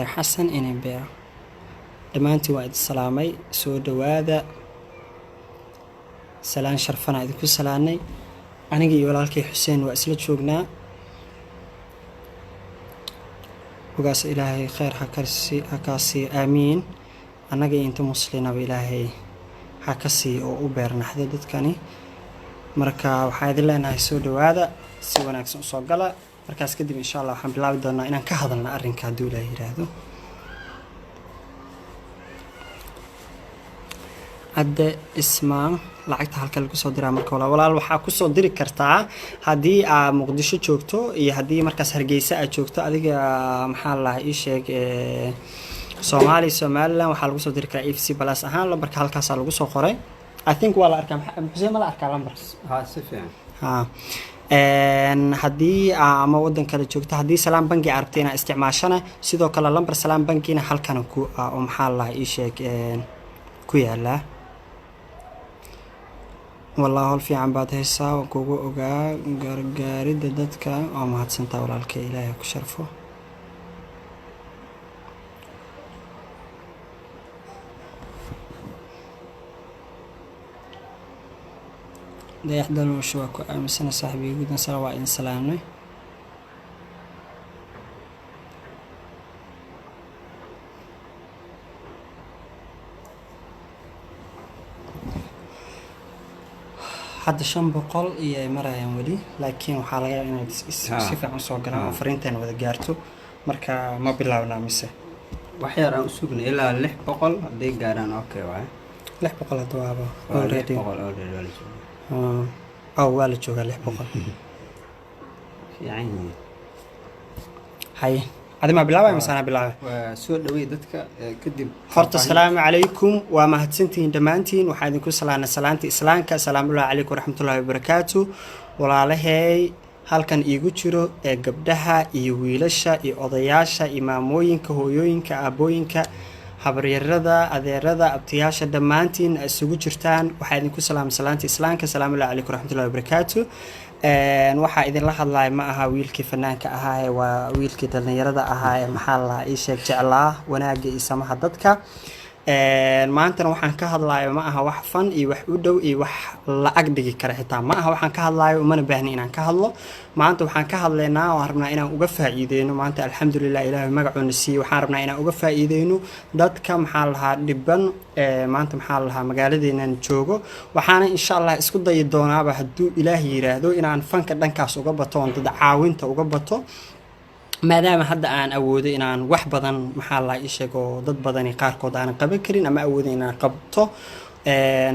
Xasan Inenbeer, dhammaantiin waa idin salaamay. Soo dhowaada, salaan sharfanaa idinku salaanay. Aniga iyo walaalkay Xuseen waa isla joognaa. Ogaas Ilaahay kheyr ha kaa siiyo, aamiin. Annaga iyo inta muslinaba Ilaahay ha ka siiyo oo u beernaxdo dadkani. Marka waxaa idin leenahay soo dhowaada, si wanaagsan usoo gala. Markaas kadib insha Allah waxaan bilaabi doonaa inaan ka hadalna arrinka hadduu Ilaahay yiraahdo. Cadde Ismaan, lacagta halka lagu soo diraa? Marka walaal waxaa kusoo diri kartaa haddii aad Muqdisho joogto iyo haddii markaas Hargeysa aad joogto. Adiga maxaa la ii sheeg, Soomaaliya, Somaliland waxaa lagu soo diri karaa EVC Plus ahaan. Lambarka halkaasaa lagu soo qoray. I think waa la arkaa. Xuseen, ma la arkaa lambarka? Haa, si fiican. Ha, haddii ama wadan kale joogto, haddii Salaam Bangi aad rabtay inaad isticmaashana, sidoo kale lambar Salaam Bangina halkan ku ah oo maxaa la ii sheeg ku yaalaa. Wallah, howl fiican baad haysaa, waan kugu ogaa gargaaridda dadka. Waa mahadsantaa walaalkay, Ilaahay ha ku sharfo. Dayax Dalmuusho, waa ku aaminsana saaxiibay. Gudan sala, waa idin salaamnay. Hadda 500 iyo ay marayaan weli, laakiin waxaa laga yaabaa inaad si fiican usoo galaan oo fariintan wada gaarto. Marka ma bilaabnaa mise? Wax yar aan u sugnay, ilaa 600 hadday gaaraan, okay waaye. 600 hadda waaba Waa lix already. boqol already waa la joogaa. Oh, waa la joogaa 600. Fiican yihiin. Haye, adi maa bilaabay mise anaa bilaabay? Waa soo dhaweey dadka kadib. Horta asalaamu calaykum, waa mahadsantihiin dhammaantiin. Waxaa idinku salaanay salaanta Islaamka, asalaamullahi calaykum waraxmatullahi wabarakaatu. Walaalahay halkan iigu jiro ee gabdhaha iyo wiilasha iyo odayaasha iyo maamooyinka, hooyooyinka, aabooyinka, habaryarada, adeerada, abtiyaasha, dhammaantiin isugu jirtaan, waxaa idinku salaamay salaanta Islaamka, asalaamullahi calaykum waraxmatullahi wabarakaatu. Waxaa idinla hadlaya ma aha wiilkii fanaanka ahaa ee waa wiilkii dhallinyarada ahaa ee maxaa la ii sheeg jeclaa wanaagga iyo samaha dadka. Maantana waxaan ka hadlayo ma aha wax fan iyo wax u dhow iyo wax la ag dhigi kara xitaa ma aha waxaan ka hadlayo, umana baahni inaan ka hadlo. Maanta waxaan ka hadlaynaa oo rabnaa inaan uga faa'iideyno maanta, alxamdulilah, Ilaahay magacuuna siiyey, waxaan rabnaa inaan uga faa'iideyno dadka maxaa lahaa dhiban ee maanta maxaa lahaa magaaladeenan joogo. Waxaana insha Allah isku dayi doonaaba hadduu Ilaah yiraahdo inaan fanka dhankaas uga bato oon dad caawinta uga bato, maadaama hadda aan awoodo inaan wax badan maxaa la ii sheego dad badani qaarkood aanan qaban karin ama awoodin inaan qabto.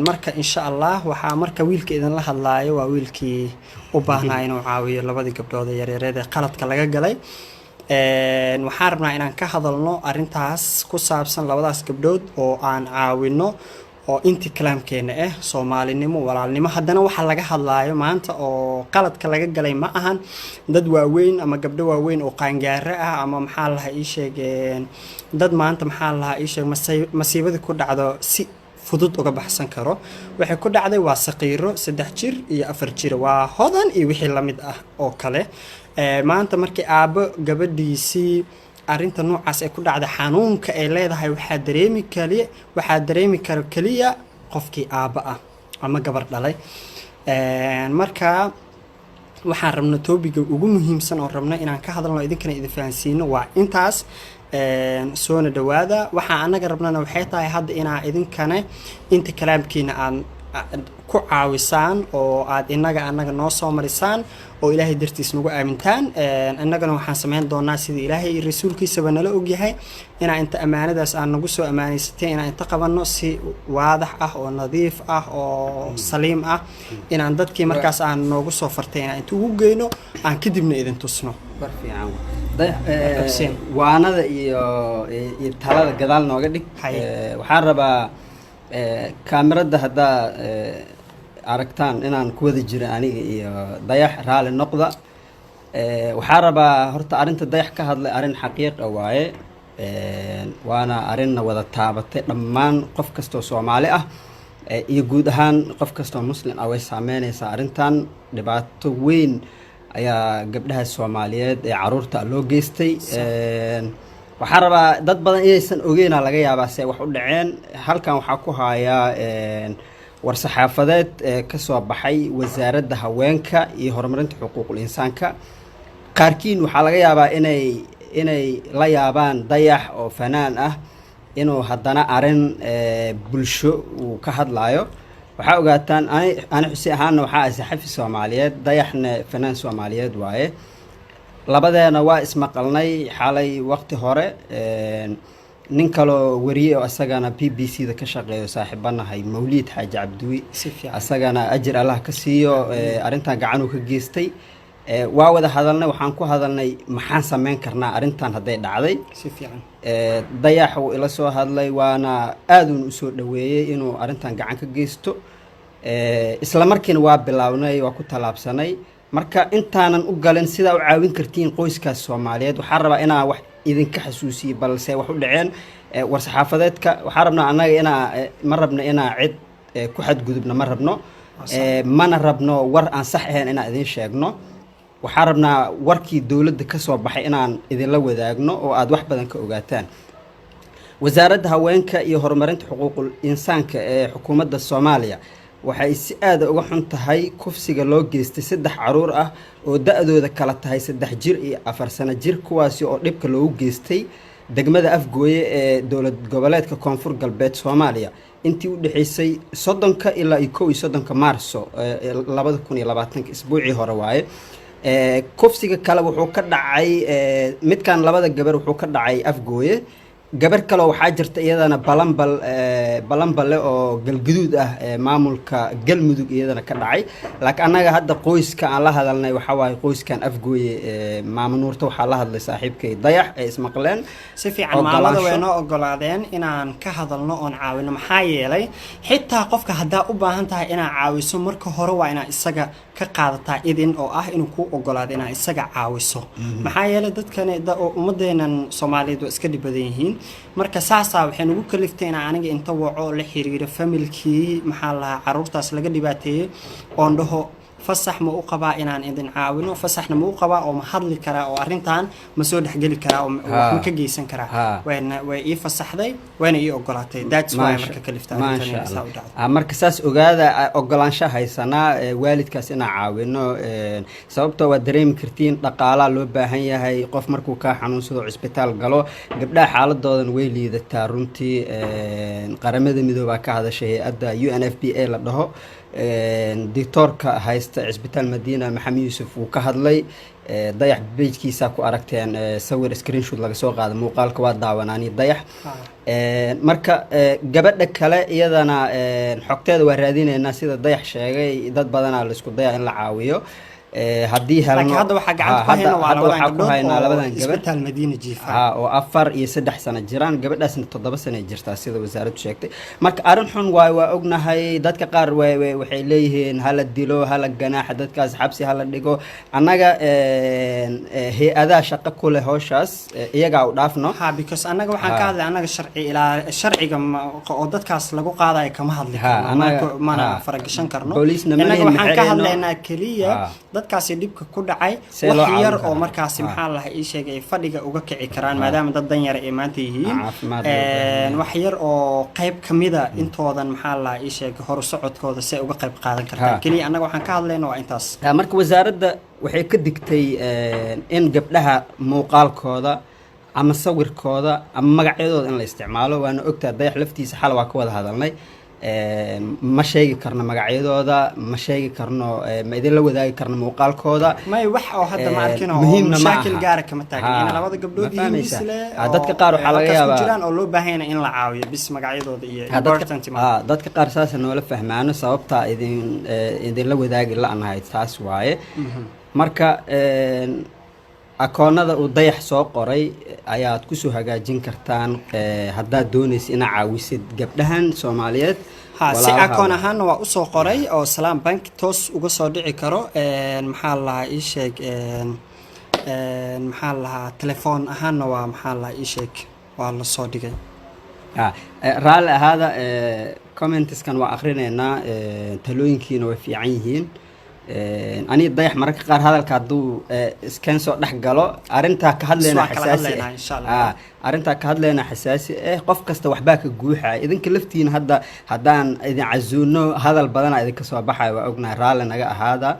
Marka insha Allah waxaa marka wiilka idinla hadlaayo waa wiilkii u baahnaa inuu caawiyo labadii gabdhood ee yaryareed ee qaladka laga galay. Waxaan rabnaa inaan ka hadalno arrintaas ku saabsan labadaas gabdhood oo aan caawino oo inti kalaamkeena ah Soomaalinimo, walaalnimo. Haddana waxa laga hadlaayo maanta oo qaladka laga galay ma ahan dad waaweyn ama gabdho waaweyn oo qaangaaro ah ama maxaa lahaa ii sheegeen dad maanta maxaa lahaa ii sheeg masiibadii ku dhacdo si fudud uga baxsan karo. Waxay ku dhacday waa saqiiro 3 jir iyo 4 jir, waa Hodan iyo wixii lamid ah oo kale. Maanta markii aabbo gabadhiisii arrinta noocaas ay ku dhacday, xanuunka ay leedahay waxaa dareemi kara keliya qofkii aabba ah ama gabar dhalay. Marka waxaan rabna topic-ga ugu muhiimsan oo rabna inaan ka hadalno, idinkana idin fahansiino, waa intaas. Soona dhawaada. Waxaa anaga rabnana waxay tahay hadda inaa idinkana inta kalaamkiina aad ku caawisaan oo aad inaga anaga noo soo marisaan oo Ilaahay dartiis nagu aamintaan. Innagana waxaan samayn doonaa sidii Ilaahay iyo rasuulkiisaba nala ogyahay, inaa inta ammaanadaas aan nagu soo ammaanaysateen inaan inta qabanno si waadax ah oo nadiif ah oo saliim ah, inaan dadkii markaas aan noogu soo fartay inaan inta ugu geyno, aan kadibna idin tusno. War fiican Dayax, Xuseen. Waanada iyo talada gadaal nooga dhig. Haye. Waxaan rabaa kaamirada haddaa aragtaan inaan ku wada jiro aniga iyo Dayax, raali noqda. Waxaan rabaa horta arrinta Dayax ka hadlay arrin xaqiiqa waaye. Waana arrinna wada taabatay dhammaan qof kastoo Soomaali ah iyo guud ahaan qof kastoo Muslim ah way saameynaysaa arrintan. Dhibaato weyn ayaa gabdhaha Soomaaliyeed ee caruurta loo geystay. Waxaan rabaa dad badan inaysan ogeynaa laga yaabaa se wax u dhaceen. Halkan waxaa ku hayaa war-saxaafadeed ka soo baxay Wasaaradda Haweenka iyo Horumarinta Xuquuqul Insaanka. Qaarkiin waxaa laga yaabaa inay la yaabaan Dayax oo fanaan ah inuu haddana arrin bulsho uu ka hadlaayo. Waxaa ogaataan ani Xuseen ahaanna waxaa ahay saxafi Soomaaliyeed, Dayaxna fanaan Soomaaliyeed waaye. Labadeena waa ismaqalnay xalay waqti hore. Nin kaloo wariye oo isagana BBC da ka shaqeeyo, saaxiibanahay, Mawliid Xaaji Cabdiwi, Si fiican. asagana ajir Allah ka siiyo, arrintan gacanuu ka geystay. Waa wada hadalnay, waxaan ku hadalnay maxaan sameyn karnaa arrintan hadday dhacday. Si fiican. Dayax uu ila soo hadlay, waana aaduun usoo dhaweeyey inuu arrintan gacan ka geysto. Isla markiina waa bilownay, waa ku tallaabsanay. Marka intaanan u galin sidaa u caawin kartiin qoyskaas Soomaaliyeed, waxaan rabaa inaan wax idinka xasuusiyo balse wax u dhaceen. War-saxaafadeedka waxaan rabnaa annaga inaa ma rabno inaa cid ku xadgudubna, ma rabno. Mana rabno war aan sax ahayn inaan idin sheegno. Waxaan rabnaa warkii dowladda ka soo baxay inaan idinla wadaagno oo aada wax badan ka ogaataan. Wasaaradda Haweenka iyo Horumarinta Xuquuqul Insaanka ee xukuumadda Soomaaliya waxay si aada uga xun tahay kufsiga loo geystay saddex caruur ah oo da-dooda kala tahay 3 jir iyo 4 sano jir, kuwaasi oo dhibka loogu geystay degmada Afgooye ee Dowlad Goboleedka Koonfur Galbeed Soomaaliya intii u dhexeysay 30-ka ilaa iyo 31-ka Maarso 2020-ka, isbuucii hore waaye. Kufsiga kale wuxuu ka dhacay midkan labada gabar wuxuu ka dhacay Afgooye. Gabar kaleo waxaa jirta iyadana Balanbal, Balanbale oo Galguduud ah, maamulka Galmudug iyadana ka dhacay. Laakiin annaga hadda qoyska aan la hadalnay waxaa waaye qoyskan Afgooye. Maamo Nuurta waxaa la hadlay saaxiibkay Dayax ee ismaqleen. Si fiican, maamada way noo ogolaadeen inaan ka hadalno oon caawino, maxaa yeelay xitaa qofka haddaa u baahan tahay inaad caawiso, marka hore waa inaa isaga ka qaadataa idin oo ah inuu kuu ogolaado inaa isaga caawiso, maxaa yeelay dadkani ummadeenan Soomaaliyeed waa iska dhib badan yihiin. Marka saasaa waxay nagu kaliftay inaan aniga inta waco la xiriiro familkii, maxaa lahaa, caruurtaas laga dhibaateeyey, oon dhaho fasax ma u qabaa inaan idin caawino, fasaxna ma u qabaa oo ma hadli karaa oo arrintan ma soo dhexgeli karaa oo wax ma ka geysan karaa? Wayna way ii fasaxday, wayna ii ogolaatay. That's why marka kalifta arrintan saa u dhacdo. Marka saas ogaada, ogolaansho haysanaa waalidkaas inaan caawino, sababtoo waad dareemi kartiin dhaqaalaa loo baahan yahay qof markuu kaa xanuunsado cisbitaal galo. Gabdhaha xaaladoodan way liidataa runtii. Qaramada Midoobaa ka hadashay, hay-adda UNFPA la dhaho, doctoorka haysta cisbitaal Madiina, Maxamed Yuusuf, wuu ka hadlay. Dayax page-kiisaa ku aragteen sawir screenshot laga soo qaada, muuqaalka waa daawanaani Dayax. Marka gabadha kale iyadana xogteeda waa raadineynaa. Sida Dayax sheegay, dad badanaa laisku daya in la caawiyo haddii helno. Laakiin hadda waxaa gacanta ku hayna waa hadda labadan waxaa ku gabdhood haynaa oo labadan gabadh isbitaal Madiina jiifa. Ha, oo 4 iyo 3 sano jiraan, gabadhaasna 7 sano ay jirtaa sida wasaaraddu sheegtay. Marka arrin xun waayo, waa ognahay. Dadka qaar waxay leeyihiin hala dilo, hala ganaaxa dadkaas, xabsi hala dhigo. Annaga hay-adaha shaqo ku leh howshaas, iyagaa u dhaafno. Ha, because annaga waxaan ka hadlay annaga sharci ilaa sharciga oo dadkaas lagu qaadayo kama hadli karno, mana faragashan karno. Booliisna ma Innaga lihin, waxaan ka maxay hadlaynaa keliya dadkaasi dhibka ku dhacay, See wax loo caawin yar oo karaa? markaasi, maxaa lahaa, ii sheegay, ay fadhiga uga kici karaan, maadaama dad danyara ay maanta yihiin. Caafimaad loo baahan yahay. Wax yar oo qayb kamida intoodan, maxaa lahaa, ii sheegay, horu socodkooda si ay uga qayb qaadan kartaan. Keliya annaga waxaan ka hadlayna waa intaas. Marka wasaaradda waxay ka digtay in gabdhaha muuqaalkooda ama sawirkooda ama magacyadooda in la isticmaalo. Waana ogtaha, Dayax laftiisa xal waa ka wada hadalnay. Ma sheegi karno magacyadooda, ma sheegi karno, ma idinla wadaagi karno muuqaalkooda. May, wax oo hadda ma arkin oo Muhiimna ma mashaakil aha. gaara kama taagna in labada Ma gabdhood yihiin fahmaysaa? bisle Dadka oo qaar waxaa laga halkaas ku yaabaa jiraan oo loo baahan yahay in la caawiyo bis, magacyadooda iyo important ma dadka qaar saasa noola fahmaano. Sababtaa idinla wadaagi la-nahay taas waaye. Marka akoonada uu Dayax soo qoray ayaad kusoo hagaajin kartaan haddaad doonaysa inaad caawisid gabdhahan Soomaaliyeed. Ha, si Walaalaha akoon waa. ahaanna waa usoo qoray oo Salaam Bank toos uga soo dhici karo. Maxaa la lahaa, ii sheeg, maxaa la lahaa, telefoon ahaanna waa, maxaa la lahaa, ii sheeg, waa la soo dhigay. Raalli ahaada, commentskan waa akrinaynaa, talooyinkiina way fiican yihiin. Aniga Dayax mararka qaar hadalka hadduu iskeen soo dhex galo, arrintaa ka hadlayna Waa kala xasaasi hadlaynaa, ah. Insha Allah. Arrintaa ka hadlayna xasaasi ah, qof kasta waxbaa ka guuxaya. Idinka laftiina hadda haddaan idin casuuno, hadal badanaa idinka soo baxaya, waa ognahay, raalli naga ahaada.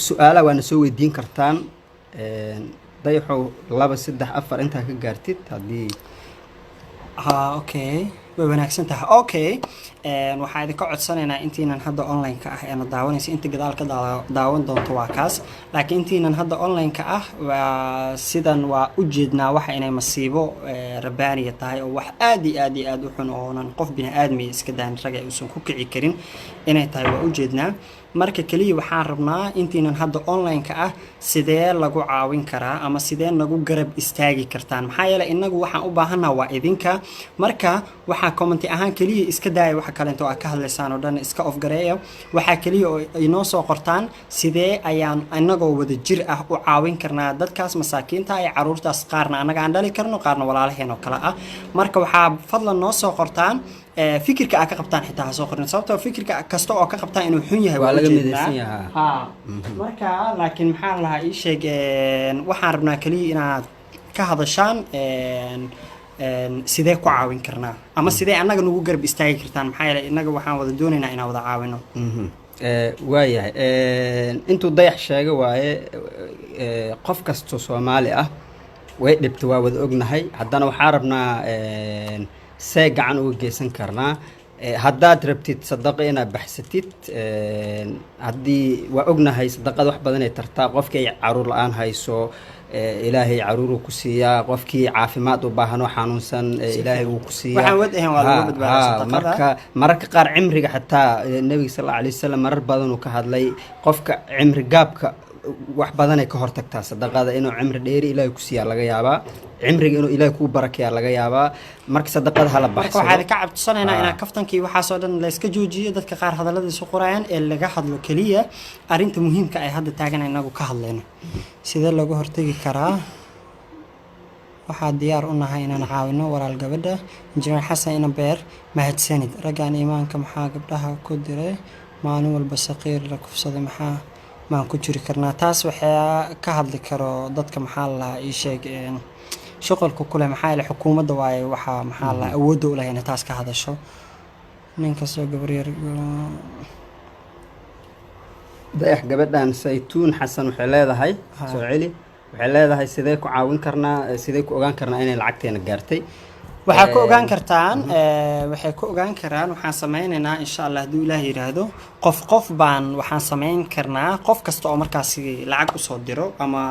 Su-aalaha waana soo weydiin kartaan. Dayaxow, laba, saddex, afar intaa ka gaartid haddii. Ha, okay, way wanaagsan tahay. Okay, waxaan idinka codsanaynaa intiinan hadda online-ka ah ee na daawanaysa, inta gadaal ka daawan doonto waa kaas, laakiin intiinan hadda online-ka ah, waa sidan waa u jeednaa waxa inay masiibo rabbaaniya tahay oo wax aad iyo aad iyo aad u xun oonan qof bini aadmiya iska daanin raga uusan ku kici karin inay tahay waa u jeednaa. Marka keliya waxaan rabnaa intiinan hadda online-ka ah, sidee lagu caawin karaa ama sidee nagu garab istaagi kartaan? Maxaa yeelay innagu waxaan u baahannaha waa idinka. Marka waxaa comment ahaan keliya iska daaya, waxa kaleento aad ka hadlaysaan oo dhan iska off gareeya. Waxaa keliya oo inoo soo qortaan sidee ayaan inagoo wada jir ah u caawin karnaa dadkaas masaakiinta ah ee caruurtaas, qaarna annaga aan dhali karno, qaarna walaalaheen oo kale ah. Marka waxaa fadlan noo soo qortaan fikirka aad ka qabtaan, xitaa ha soo qorin, sababtoo fikirka kasta oo ka qabtaan inuu xun yahay Waa waa laga ujeednaa. Midaysan yahaa. Ha, marka laakiin maxaa la lahaa, ii sheeg, waxaan rabnaa keliya inaad ka hadashaan sidee ku caawin karnaa ama sidee annaga nagu garab istaagi kartaan, maxaa yeelay innaga waxaan wada doonaynaa inaan wada caawino. Waayahay, intuu Dayax sheega waaye, qof kastoo Soomaali ah way dhibta, waa wada ognahay. Haddana waxaa rabnaa see gacan uga geysan karnaa. Haddaad rabtid sadaqo inaad baxsatid, haddii waa ognahay sadaqada wax badanay tartaa. Qofkii ay caruur la-aan hayso, Ilaahay caruuruu ku siiyaa. Qofkii caafimaad u baahan oo xanuunsan, Ilaahay wuu ku siiyaa. Waxaan wad ahayn waa lagu badbaadaa sadaqada. Marka mararka qaar cimriga xataa, Nebiga sal alla alay wasalam marar badan uu ka hadlay qofka cimri gaabka, wax badanay ka hortagtaa sadaqada. Inuu cimri dheeri Ilaahay ku siiyaa laga yaabaa, cimriga inuu Ilaahay kuu barakeeyaa laga yaabaa. Marka sadaqada hala Marka baxsado. Waxaa idinka cabsanaynaa inaa kaftankii waxaasoo dhan layska joojiyo, dadka qaar hadallada isu qorayaan, ee laga hadlo keliya arrinta muhiimka ay hadda taagan inagu ka hadlayno. Sidee looga hortegi karaa? Waxaa diyaar u nahay inaan caawino walaal gabadha. Injineer Xasan Inabeer, mahadsanid. Raggaan iimaanka maxaa gabdhaha ku diray? Maalin walba saqiir la kufsaday, maxaa maan ku jiri karnaa? Taas waxaa ka hadli karo dadka, maxaa la lahaa, ii sheeg, shuqulka kule, maxaa yeelay xukuumadda waaye. Waxaa maxaa la awoodda u leh inay taas ka hadasho. Nin kastoo gabar yar. Dayax, gabadhan Saytuun Xasan waxay leedahay, soo celi, waxay leedahay sidee ku caawin karnaa, sidee ku ogaan karnaa inay lacagteena gaartay? Waxaa ku ogaan kartaan, waxay ku ogaan karaan, waxaan sameynaynaa insha Allah hadduu Ilaah yiraahdo, qof qof baan waxaan sameyn karnaa. Qof kasta oo markaasi lacag usoo diro ama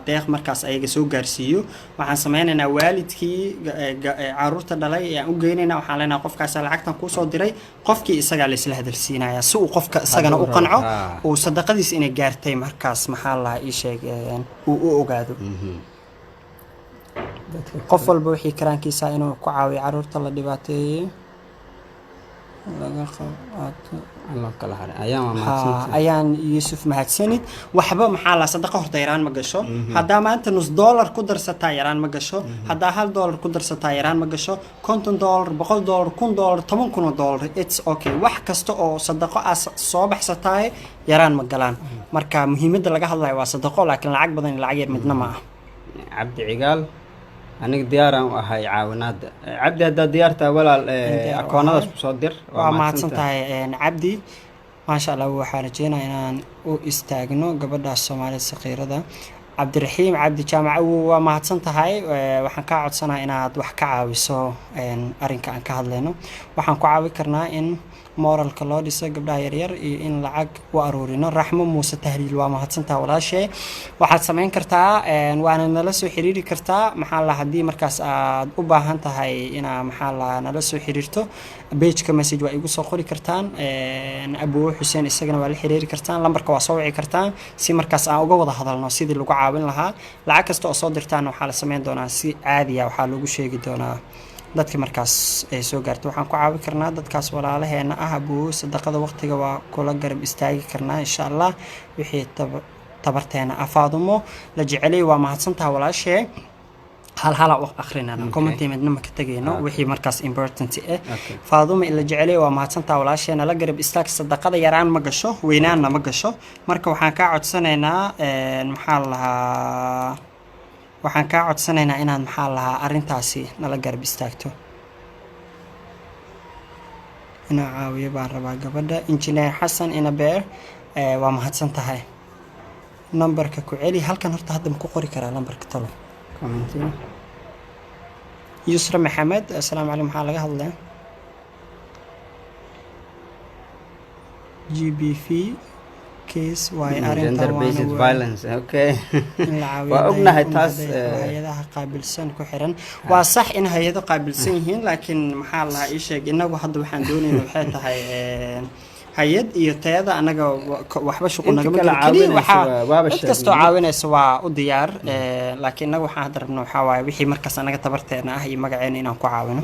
deeq markaas ayaga soo gaarsiiyo, waxaan sameynaynaa waalidkii caruurta dhalay ayaan u geynaynaa. Waxaan leenahay qofkaasa lacagtan kuusoo diray, qofkii isagaa laisla hadalsiinaya si uu qofka isagana u Hadduu qanco, rabo, haa. uu sadaqadiis inay gaartay markaas, maxaa la ii sheeg, uu u ogaado. Qof walba wixii karaankiisa inuu ku caawiyo caruurta la dhibaateeyey laga qaato. Allah kala haray ayaan, waa Ha. Mahadsantahay. Ayaan Yuusuf, mahadsanid. Waxba maxaa la sadaqa horta yaraan ma gasho. Haddaa maanta nus dollar ku darsataa yaraan ma gasho, haddaa $1 ku darsataa yaraan ma gasho, $50, $100, $1000, $10,000, it's okay. Wax kasta oo sadaqo aa soo baxsataay yaraan ma galaan. Marka muhiimadda laga hadlayo waa sadaqo, laakiin lacag badan iyo lacag yar midna ma ah. Cabdi Cigaal, aniga diyaaraan u ahay caawinaadda. Cabdi, haddaad diyaartaa walaal, Diyaar u akoonadaas ahay. kusoo dir. Waa mahadsan tahay, Cabdi, maasha Allah. Waxaan rajeynaya inaan u istaagno gabadhaas Soomaalida saqiirada. Cabdiraxiim Cabdi Jaamac awow, waa mahadsan tahay. Waxaan kaa codsanaa inaad wax ka caawiso arrinka aan ka hadlayno. Waxaan ku caawi karnaa in moralka loo dhiso gabdhaha yaryar iyo in lacag u aruurino. Raxmo Muuse Tahliil, waa mahadsan tahay walaashee. Waxaad samayn kartaa, waana nala soo xiriiri kartaa, maxaa la haddii markaas aad u baahan tahay inaa maxaa la nala soo xiriirto, pageka message waa igu soo qori kartaan. Abuwe Xuseen isagana waa la xiriiri kartaan, lambarka waa soo wici kartaan, si markaas aan uga wada hadalno sidii lagu caawin lahaa. Lacag kasta oo soo dirtaan waxaa la sameyn doonaa si caadiya, waxaa lagu sheegi doonaa dadka markaas ay soo gaarto. Waxaan ku caawin karnaa dadkaas walaalaheena ah, abuwo, sadaqada waqtiga waa kula garab istaagi karnaa insha Allah wixii tabarteena ah. Faadumo la jecelay, waa mahadsantaha walaashee. Hal hala u akrinana, comment midna ma ka tegayno, wixii markaas important ah. Faaduma ila jecelay, waa mahadsantaa walaasheena. La garab istaag, sadaqada yaraan ma gasho, weynaanna ma gasho. Marka waxaan kaa codsanaynaa, maxaa la lahaa, waxaan kaa codsanaynaa inaad, maxaa la lahaa, arrintaasi nala garab istaagto. Inaa caawiyo baan rabaa gabadha. Injineer Xasan Inabeer, waa mahadsan tahay. Nambarka ku celi halkan horta. Hadda ma ku qori karaa lambarka talo? Commentiga. Yusra Maxamed, assalaamu calaykum. Maxaa laga hadlaya? GBV case waaye arrintan. Gender based waana violence, okay. In la caawiyo. Waa ognahay taas. Hay-adaha qaabilsan ku xiran. Waa sax in hay-ado qaabilsan yihiin, laakiin maxaa la lahaa, ii sheeg, inagu hadda waxaan doonayna waxay tahay hay-ad iyo tayada anaga waxba shuqul Inta nagama kale jiro. Keliya caawinaysa waxaa waaba cid kastoo sheegnay. caawinaysa waa u diyaar, laakiin inagu waxaan hadda rabno waxaa waaye wixii markaas anaga tabarteena ah iyo magaceena inaan ku caawino.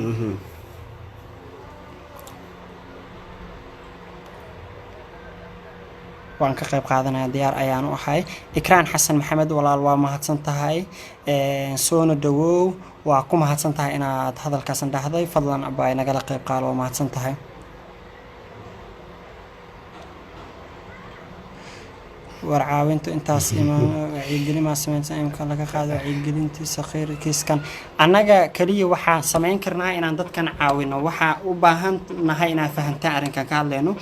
Waan ka qayb qaadanaya, diyaar ayaan u ahay. Ikraan Xasan Maxamed, walaal, waa mahadsan tahay. Soona dhawow. Waa ku mahadsan tahay inaad hadalkaasan dhahday. Fadlan abbaay, nagala qayb qaalo. Waa mahadsan tahay. War caawintu intaas iman wacyigelin sameynta imka laga qaado wacyigelintiisa khayr kiiskan. Annaga kaliya waxaan samayn karnaa inaan dadkan caawino. Waxaa u baahan nahay inaan fahantaan arrinkan ka hadlayno.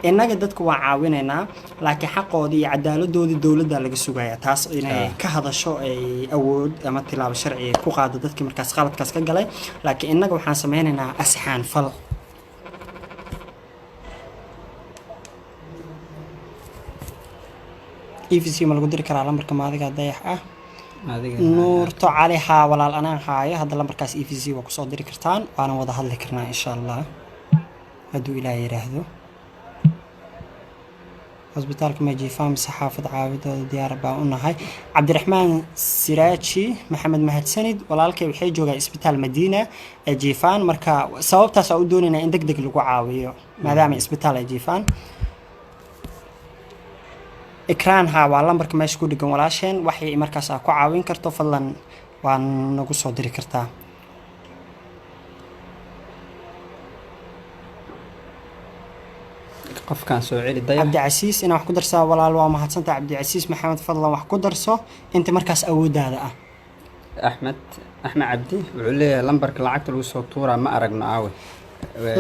Innaga dadka waa caawinaynaa, laakiin xaqoodii iyo cadaaladoodii dowladda laga sugaya, taas inay ka hadasho, ay awood ama tilaabo sharci ay ku qaado dadkii markaas qaladkaas ka galay. Laakiin innaga waxaan sameynaynaa asxaan fal. EVC ma lagu diri karaa lambarka maadiga Dayax ah? Adiga. Nuurto Cali, haa walaal, anaan haayo hadda lambarkaas. EVC waa kusoo diri kartaan, waana wada hadli karnaa insha Allah, hadduu Ilaah yiraahdo. Cusbitaalka majiifaa mise xaafad? Caawidooda diyaar baan u nahay. Cabdiraxmaan Siraaji Maxamed, mahadsanid walaalkay. Waxay joogaan Isbitaal Madiina ee jiifaan. Marka sababtaas aa u doonaynaa in deg deg lagu caawiyo, maadaama isbitaal ay jiifaan. Ikraan, haa, waa lambarka meesha ku dhegan walaasheen. Waxay markaas aa ku caawin karto, fadlan waa nagu soo diri kartaa. Qofkaan soo celi, Dayax. Cabdicasiis, inaa wax ku darsaa walaal? Waa mahadsantaha Cabdicasiis Maxamed. Fadlan wax ku darso inta markaas awooddaada ah. Axmed, Axmed Cabdi wuxuu leeyahay lambarka lacagta lagu soo tuuraa ma aragno, aawe?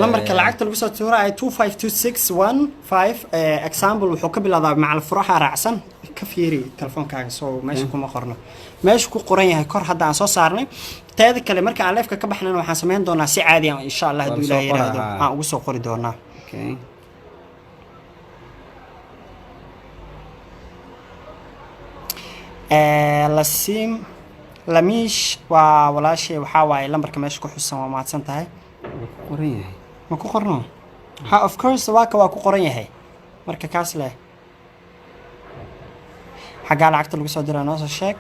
Lambarka lacagta lagu soo tuuraayo 252615. Example, wuxuu ka bilowdaa macal furaha raacsan. Ka fiiri telefoonkaaga, soo meesha kuma qorno? Meesha ku qoran yahay kor hadda aan soo saarnay. Teeda kale, marka aan liveka ka baxnana, waxaan samayn doonaa si caadi ah insha Allah, hadduu Waa la soo Ilaah yiraahdo, qoraa. aan ugu soo qori doonaa. Okay. Lasiim Lamiish, waa walaashay. Waxaa waaye lambarka meesha ku xusan. Waa mahadsan tahay. Wuu ku qoran yahay. Ma ku qorno? Ha, of course, waa ka, waa ku qoran yahay. Marka kaas leh xaggaa lacagta lagu soo diraa noo soo sheeg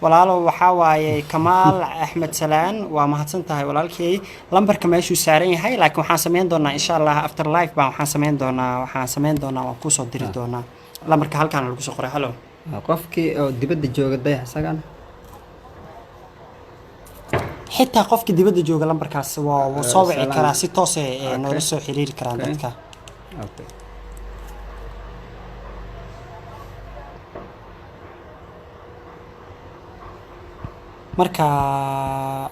walaalo. Waxaa waaye Kamaal Axmed Salaan, waa mahadsan tahay walaalkey. Lambarka meeshuu saaran yahay, laakiin waxaan sameyn doonaa insha Allah after live baan waxaan sameyn doonaa waan kusoo diri doonaa lambarka halkaana lagu soo qoray. Hello. Qofkii oo dibadda jooga, Dayax, isagana? Xitaa qofka dibadda jooga lambarkaas waa wuu soo wici Salaan. karaa, si toos ah ee noola soo xiriiri karaan dadka. Okay. Marka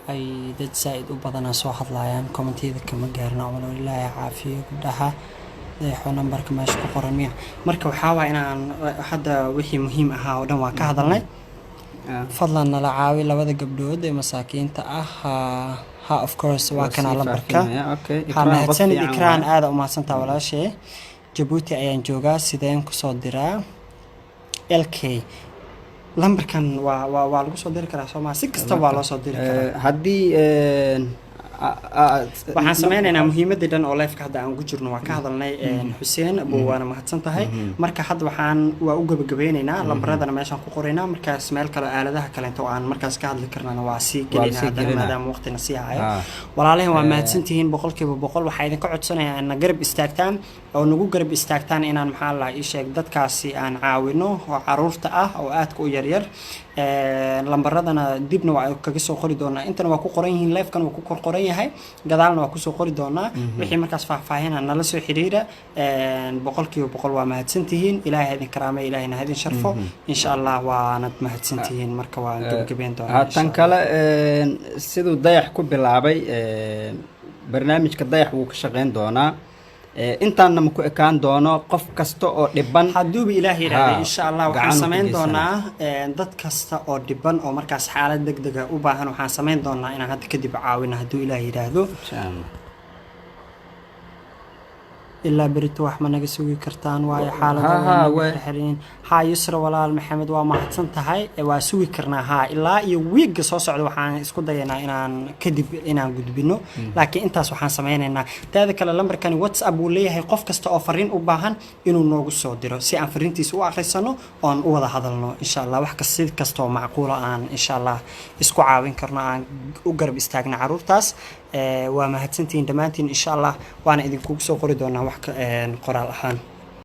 ay dad zaa'id u badanaa soo hadlayaan, commentiyada kama gaarna. Walo Ilaahay caafiyo gabdhaha. Dayaxo, nambarka meesha ku qoran miya? Marka waxaa waa inaan hadda wixii muhiim ahaa oo dhan waa ka hadalnay. Fadlan nala caawi labada gabdhood ee masaakiinta ah. Ha ha, of course, waa Waa kanaa sii lambarka. faafinaya, okay. Ha. Ikraan, qof Mahadsanid. fiican Ikraan, waaye. aada umahadsantaa walaashee. Jabuuti ayaan joogaa, sideen kusoo diraa? Lk lambarkan waa lagu soo diri karaa, soo maa? Si kasta waa loo soo diri karaa. Haddii Waxaan sameynaynaa muhiimadii dhan oo live-ka hadda aan ku jirno waa ka hadalnay. Xuseen Abu, waana mahadsan tahay. Marka hadda waxaan waa u gabagabeynaynaa, lambaradana meeshaan ku qoraynaa. Markaas meel kale, aaladaha kaleento oo aan markaas ka hadli karnana waa sii gelaynaa sii haddana, gelinaa. maadaama waqtina sii hayo. Walaalahan, waa mahadsantihiin 100%. Waxaa idinka codsanayaa in na garab istaagtaan oo nagu garab istaagtaan inaan, maxaa la ii sheeg, dadkaasi aan caawino oo caruurta ah oo aadka u yaryar. Lambaradana dibna waa kaga soo qori doonaa, intana waa ku qoran yihiin, live-kan waa ku kor qoran yahay, gadaalna waa kusoo qori doonaa. Wixii markaas faahfaahina nala soo xiriira. 100% waa mahadsantihiin. Ilaahay ha idin karaamay, Ilaahayna ha idin sharfo, insha Allah. Waanad mahadsantihiin. Marka waan gabagabeyn doonaa, Ha, insha tan Allah. kale, siduu Dayax ku bilaabay, barnaamijka Dayax wuu ka shaqeyn doonaa. Intaanna ma ku ekaan doono. Qof kasta oo dhiban Hadduuba Ilaah yidhaahday, Ha, insha Allah waxaan gacan u samayn geysanaa. doonaa, dad kasta oo dhiban oo markaas xaalad degdega u baahan, waxaan samayn doonaa inaan hadda kadib caawino, hadduu Ilaah yidhaahdo. Insha Allah. Ilaa berito wax ma naga sugi kartaan? Waayo xaalada Ha, way nagu xirxirin. Haa, Yusra, walaal Maxamed, waa mahadsan tahay. Waa sugi karnaa. Haa, ilaa iyo wiigga soo socda waxaan isku dayaynaa inaan kadib inaan gudbino, laakiin intaas waxaan sameynaynaa. Teeda kale, lambarkani WhatsApp wuu leeyahay. Qof kasta oo fariin u baahan inuu noogu soo diro si aan fariintiisa u akhrisano oon u wada hadalno, insha Allah. Wax kas si kastoo macquula aan insha Allah isku caawin karno, aan u garab istaagna caruurtaas. Waa mahadsantihiin dhammaantiin. Insha Allah waana idinkugu soo qori doonaa wax qoraal ahaan.